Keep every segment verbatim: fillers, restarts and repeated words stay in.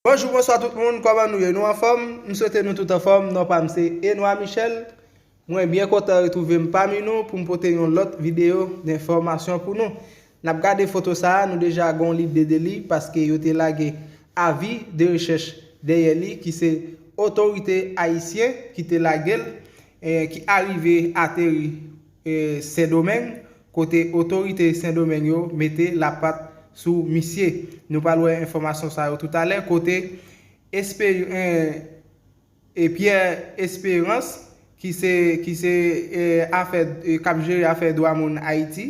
Bonjou, bonswa tout moun, kòman nou ye? Nou anfòm? M swete nou tout anfòm. Non pa m se Enoy Michel. Mwen byen kontan retwouve m pami nou pou m pote yon lòt videyo enfòmasyon pou nou. N ap gade foto sa a, nou deja gen yon lide de li paske yo te lage avi de rechèch dèyè li ki se otorite ayisyen ki te lage l, eh, ki arive ateri, eh, Sendomeng, kote otorite Sendomeng yo mete lapat sou misye. Nou pral wè enfòmasyon sa yo toutalè, kote Espe-, eh, e Pierre Espérance, ki se, ki se, eh, afè, eh, k ap jere afè dwa moun Ayiti,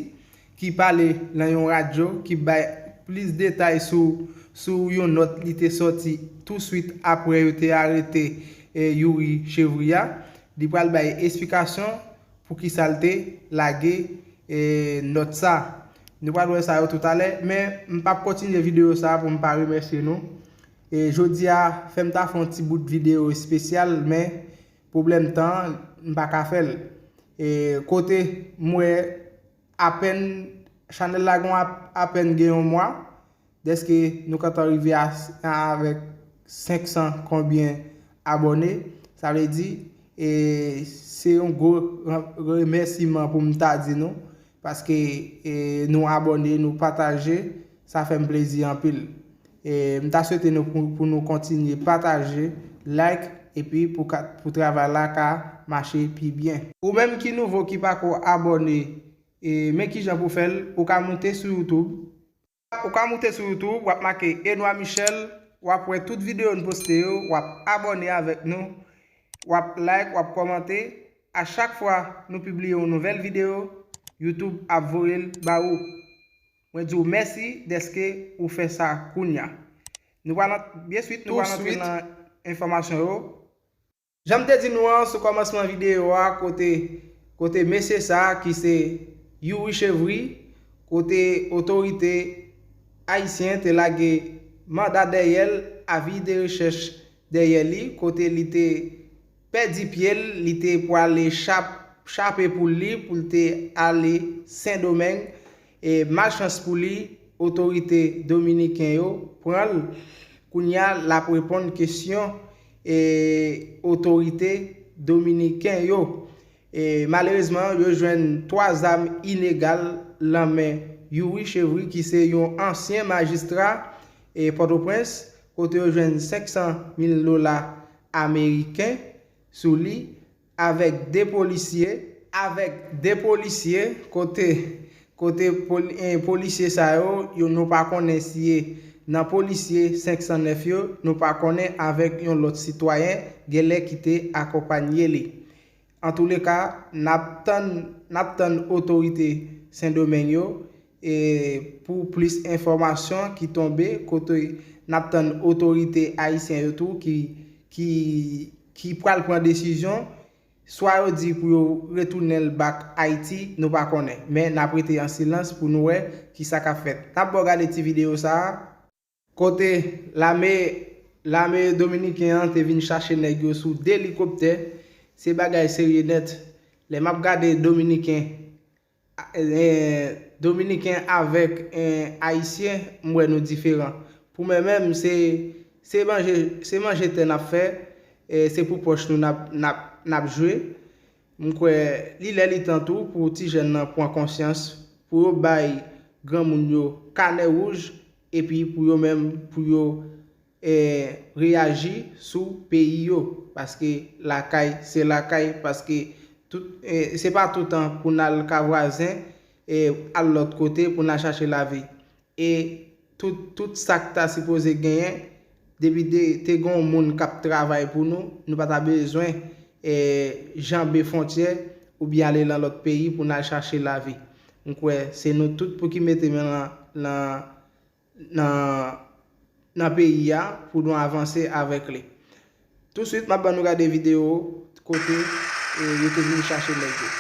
ki pale nan yon radyo, ki bay plis detay sou, sou yon nòt li te sòti touswit apre yo te arete, eh, Youri Chevry a. Li pral bay esplikasyon poukisa l te lage, eh, nòt sa. Nou pral wè sa yo toutalè, men m p ap kontinye videyo sa pou m pa remèsye nou. E jodi a, fè m ta fè yon ti bout videyo espesyal, men pwoblèm tan, m pa ka fè l. E kote m wè apèn, chanèl la gen ap-, apèn gen yon mwa, dèske nou kontan rive a, a, avèk senk san konbyen abòne. Sa vle di, e, se yon gwo re-, remèsiman pou m ta di nou, paske, e, nou abòne, nou pataje, sa fè m plezi anpil. E, m ta swete nou pou, pou nou kontinye pataje, like, epi pou ka, pou travay la ka mache pi byen. Ou menm ki nouvo, ki pako abòne, e, men kijan pou fè l, ou ka moute sou YouTube. Ou ka moute sou YouTube, w ap make Enoy Michel, w ap wè tout videyo n poste yo, w ap abòne avèk nou, w ap like, w ap kòmante. A chak fwa nou pibliye yon nouvèl videyo, YouTube ap voye l ba ou. Mwen di w mèsi dèske ou fè sa kounya. Nou pral ant-, byen swit, nou pral antre nan enfòmasyon yo. Jan m te di nou an sou kòmansman videyo a, kote, kote mesye sa a ki se Youri Chevry, kote otorite ayisyen te lage manda dèyè l, avi de rechèch dèyè li, kote li te pèdi pye l, li te pwale chap-, chape poul li pou l te ale Sendomeng. E malchans pou li, otorite dominiken yo pran l. Kounya, l ap reponn kesyon, e, otorite dominiken yo. E, malerezman, yo jwenn twa zam ilegal lan men Youri Chevry, ki se yon ansyen majistra, e, Pòtoprens, kote yo jwenn senk san mil dola ameriken sou li, avèk de polisye, avèk de polisye, kote, kote pol-, eh, polisye sa yo, yo, nou pa konnen si e nan polisye senk san nèf yo, nou pa konnen, avèk yon lòt sitwayen, genlè ki te akonpanye li. Antouleka, n ap tann, n ap tann otorite Sendomeng yo, e pou plis enfòmasyon ki tonbe, kote n ap tann otorite ayisyen yo tou ki, ki, ki pral pran desizyon, swa yo di pou yo retounen l back Ayiti, nou pa konnen. Men n ap rete an silans pou nou wè kisa k ap fèt. N ap ba w gade ti videyo sa a. Kote lame, lame dominiken an te vin chache nèg yo sou de elikoptè, se bagay serye nèt. Lè m ap gade dominiken, a, eh, dominiken avèk, eh, ayisyen, m wè nou diferan. Pou mwen menm, se, se manje, se manje tè n ap fè, eh, se pou pòch nou n ap, n ap, n ap jwe. M kwè li lè li tan tou pou ti jèn nan pran konsyans, pou yo bay granmoun yo kanè wouj, epi pou yo menm, pou yo, eh, reyaji sou peyi yo. Paske lakay, se lakay, paske tout, eh, se pa toutan pou n al ka vwazen, eh, al lòt kote pou n al chache lavi. E tout, tout sa k ta sipoze genyen, depi de, te gen yon moun k ap travay pou nou, nou pa ta bezwen, eh, janbe fwontyè oubyen ale nan lòt peyi pou n al chache lavi. M kwè se nou tout pou ki mete men nan, nan, nan, nan peyi a pou nou avanse avèk li. Touswit, m ap ban nou gade videyo kote, eh, yo te vin chache nèg yo.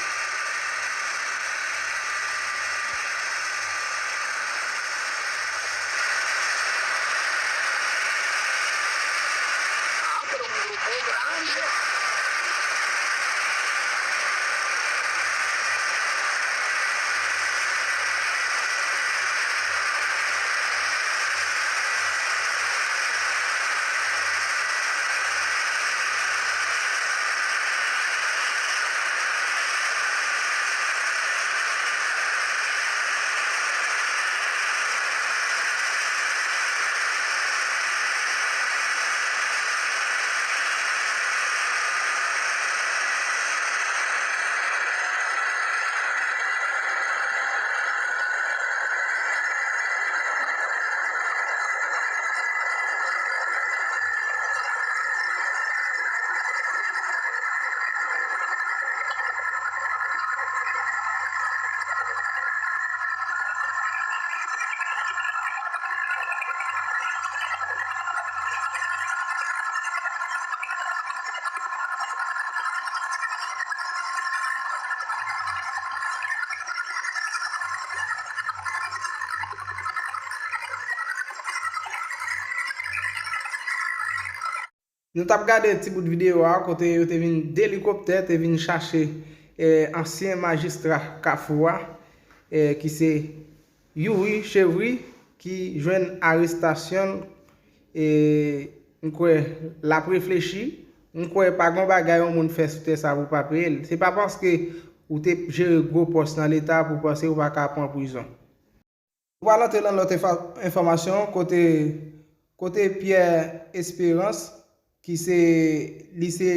Nou t ap gade ti bout videyo a kote yo te vin de elikoptè te vin chache eh, ansyen majistra Kafou a, eh, ki se Youri Chevry, ki jwenn arestasyon l. E m kwè l ap reflechi. M kwè pa gen bagay yon moun fè sou tè sa pou pa peye l. Se pa paske ou te jere gwo pòs nan Leta pou panse ou pa ka pran prizon. Nou pral antre nan lòt enfòmasyon kote kote Pierre Espérance ki se li se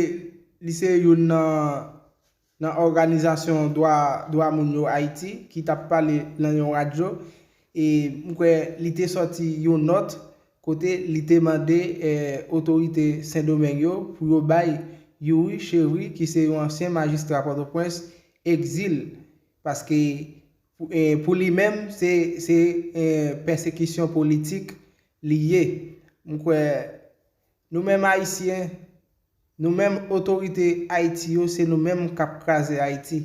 li se youn nan nan òganizasyon dwa dwa moun yo Ayiti ki t ap pale nan yon radyo e m kwè li te sòti yon nòt kote li te mande eh, otorite Sendomeng yo pou yo bay Youri Chevry ki se yon ansyen majistra Pòtoprens egzil paske Pou, eh, pou li menm, se, se eh, pèsekisyon politik li ye. M kwè nou menm Ayisyen, nou menm otorite Ayiti yo, se nou menm k ap kraze Ayiti.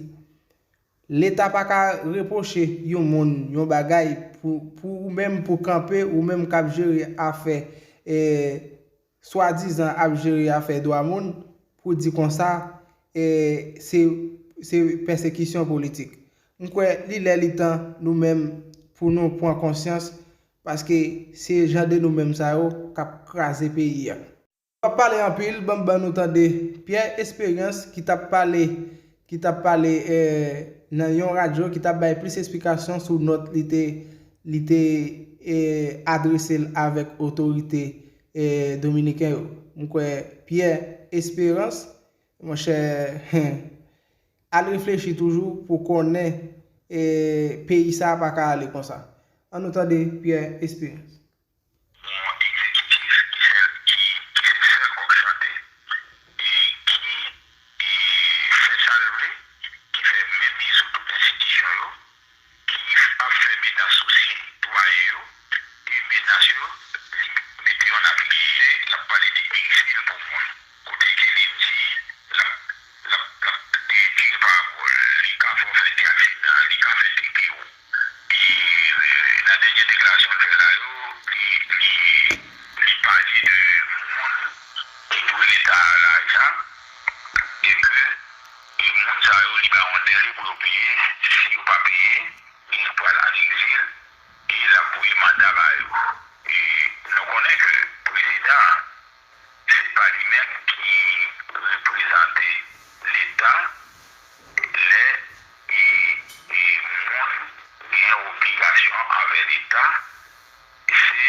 Leta pa ka repwoche yon moun yon bagay pou, pou ou menm pou kanpe, ou menm k ap jere afè eh, swadizan ap jere afè dwa moun pou di konsa e, se, se pèsekisyon politik. M kwè li lè li tan nou menm pou nou pran konsyans paske se jan de nou menm sa yo k ap kraze peyi a. N ap pale anpil, ban ban nou tande Pierre Espérance ki t ap pale ki t ap pale eh, nan yon radyo ki t ap bay plis esplikasyon sou nòt li te li te eh, adrese l avèk otorite eh, dominiken yo. M kwè Pierre Espérance, monchè, al reflechi toujou pou konnen eh, peyi sa a pa ka ale konsa. Ann nou tande Pierre Espérance. Yon egzekitif ki sèl ki ki se sèl kòk chante e ki e fè sa l vle, ki fè menmi sou tout enstitisyon yo, ki ap fè menas sou sitwayen yo e menas yo li mete yo nan kli l ap pale de egzil pou moun kote ke li di l ap l ap l ap tire pawòl, li ka fè w fè ti aksidan, li ka fè teke w. E nan dènye deklarasyon l fè la yo, li li li pale de moun ki dwe Leta a lajan e ke e moun sa yo li bay yon dèle pou yo peye, si yo pa peye, li pral an egzil e l ap voye manda ba yo. E nou konnen ke prezidan an se pa li menm ki reprezante Leta lè e e moun gen obligasyon anvè Leta, se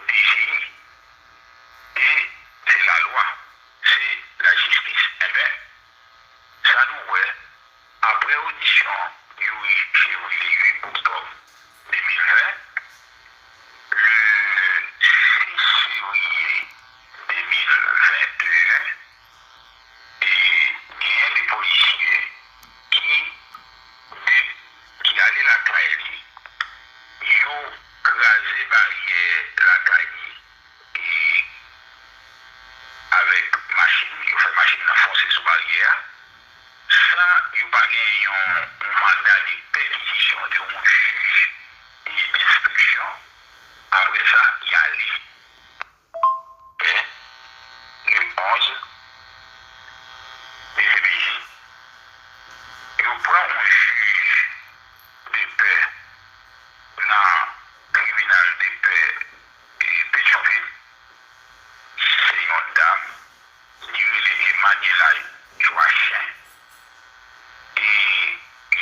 D G I e se lalwa, se lajistis. Enben, sa nou wè, apre odisyon Youri Chevry le uit oktòb de mil ven, le sis fevriye de mil venteyen, e genyen de polisye ki de ki ale lakay li, yo kraze baryè lakay li e avèk machin, yo fè machin nan fonse sou baryè a, san yo pa gen yon yon manda de pèkizisyon de yon jij e denspeksyon, apre sa, y ale. Pen, le onz, D C P J, yo pran yon jij de pè nan tribinal de pè e Petyonvil, se yon dam, li rele Emaniela Joachin, e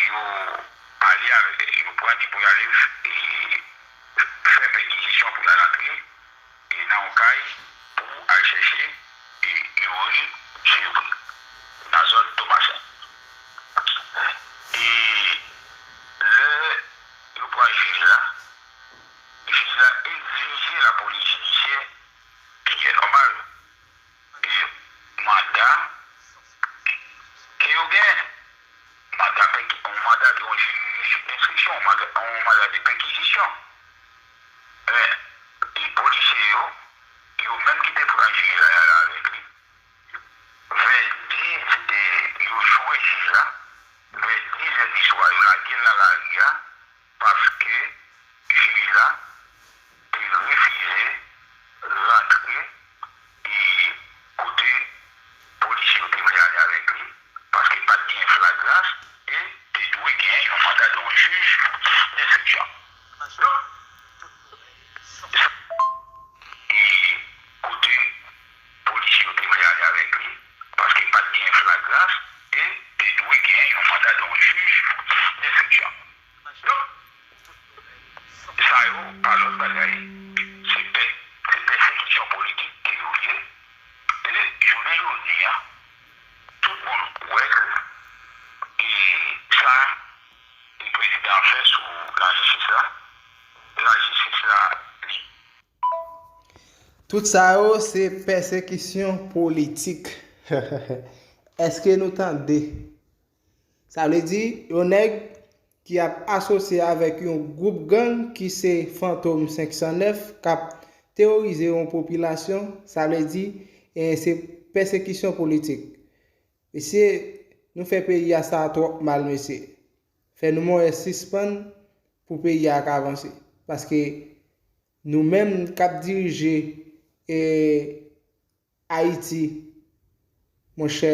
yo ale avè, yo pran li pou y ale e fè pèkizisyon pou y al antre e nan yon kay pou al chèche e Youri Chevry nan zòn Tomasen. E lè yo pran jij la, jij la egzije lapolis jidisyè, ki byen nòmal, e manda ke yo genyen. Manda pèki, yon manda de yon jij enstriksyon, yon manda, yon manda de pèkizisyon. Men, e polisye yo, yo menm ki te pran jij la y ale avèk li. Vè dis, e, yo joure jij la, vè dis è di swa, yo lage l nan lari a, paske jij la te refize rantre e Politik ke yo ye. E jounen jodi a, tout moun wè ke e sa e prezidan an fè sou lajistis la, lajistis la, li Tout sa yo se pèsekisyon politik. Èske nou tande? Sa vle di, yon nèg ki ap asosye avèk yon gwoup gang ki se Fantom senk san nèf k ap teworize yon popilasyon, sa vle di, e se pèsekisyon politik. Mesye, nou fè peyi a sa twòp mal, mesye. Fè nou monchè sispann pou peyi a ka avanse. Paske nou menm k ap dirije e Ayiti, monchè,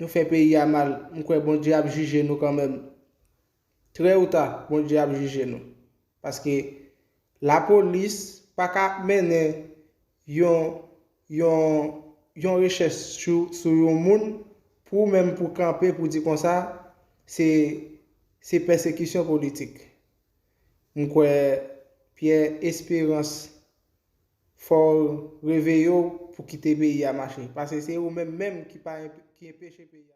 nou fè peyi a mal. M kwè Bondye ap jije nou kanmenm. Trè ou ta, Bondye ap jije nou. Paske lapolis pa ka mennen yon yon yon rechèch sou, sou yon moun pou ou menm pou kanpe pou di konsa se se pèsekisyon politik. M kwè Pierre Espérance fò w reveye w pou kite peyi a mache. Paske se ou menm menm ki pa ki enpeche peyi a.